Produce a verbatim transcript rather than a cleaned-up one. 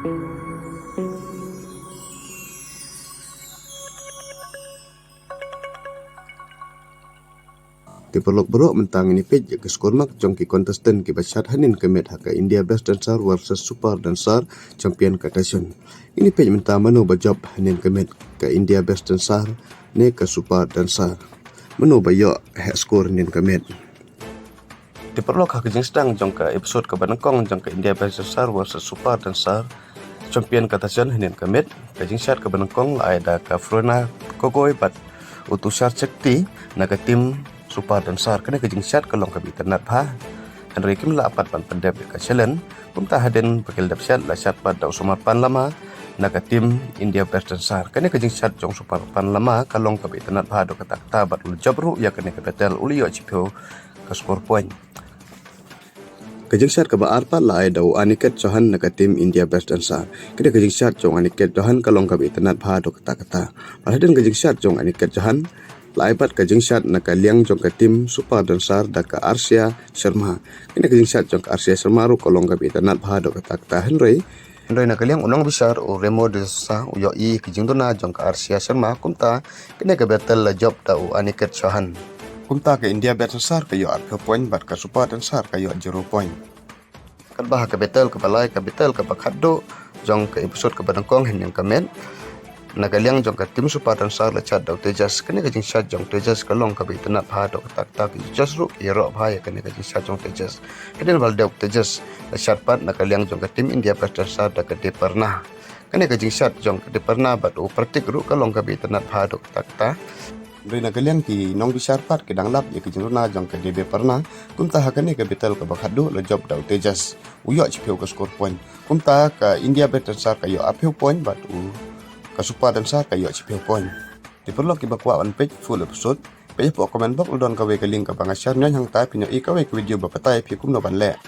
Te paralok baroh, mynta ngin ïa peit ïa ka score mark jong ki contestant kiba shad hynnin ka miet ha ka India Best Dancer versus Super Dancer Champion Competition. Ngin ïa peit mynta mano ba jop hynnin ka miet, ka India Best Dancer ne ka Super Dancer. Mano ba ïoh heh score hynnin ka miet. Te paralok, ha ka jingsdang jong ka episode kaba nyngkong jong ka India Best Dancer versus Super Dancer Champion Competition hynnin ka miet, ka jingshad kaba nyngkong la ai da ka Florina Gogoi bad u Tushar Shetty na ka team Super Dancer. Kane ka jingshad ka long kaba itynnad bha, hynrei kim lah pat ban pyndep ïa ka challenge. Kumta hadien ba ki la dep shad, la shad pat da u Sumarpan Lama na ka team India Best Dancer. Kane ka jingshad jong u Sumarpan Lama ka long kaba itynnad bha haduh katta katta bad u la jop ruh ïa kane ka battle, u la ïoh shiphew ka score point. Ka jingshad kaba ar pat la ai da u Aniket Chauhan na ka team India Best Dancer. Kane ka jingshad jong u Aniket Chauhan ka long kaba itynnad bha haduh katta katta. Bad hadien ka jingshad jong u Aniket Chauhan, la ai pat ka jingshad na ka liang jong ka team Super Dancer da ka Arshia Sharma. Kane ka jingshad jong ka Arshia Sharma ruh ka long kaba itynnad bha haduh katta katta, hynrei, hynrei na ka liang u nongbishar u Remo D'Souza u ïohi ïa ka jingduna jong ka Arshia Sharma, kumta kane ka battle la jop da u Aniket Chauhan. Kumta ka India Best Dancer ka ïoh arphew point bad ka Super Dancer ka ïoh zero point. Katba ha ka battle kaba lai, ka battle kaba khatduh jong ka episode kaba nyngkong hynnin ka miet, na ka liang jong ka team Super Dancer la shad da u Tejas. Kane ka jingshad jong u Tejas ka long kaba itynnad bha haduh katta katta, ki judges ruh ki ïaroh bha ïa kane ka jingshad jong u Tejas. Hadien ba la dep u Tejas, la shad pat na ka liang jong ka team India Best Dancer da ka Deparna. Kane ka jingshad jong ka Deparna bad u Pratik ruh ka long kaba itynnad bha haduh katta katta. Hynrei na ka liang ki nongbishar pat ki dang lap ïa ka jingduna jong ka Deparna. Kumta ha kane ka battle kaba khatduh la jop da u Tejas, u ïoh shiphew ka score point. Kumta ka India Best Dancer ka ïoh arphew point bad u, ka Super Dancer ka ïoh shiphew point. Te paralok kiba kwah ban peit full episode, peit hapoh comment box, la don kawei ka link kaba nga share noh hangta, phin ïohi kawei ka video ba batai ïa phi kumno ban leh.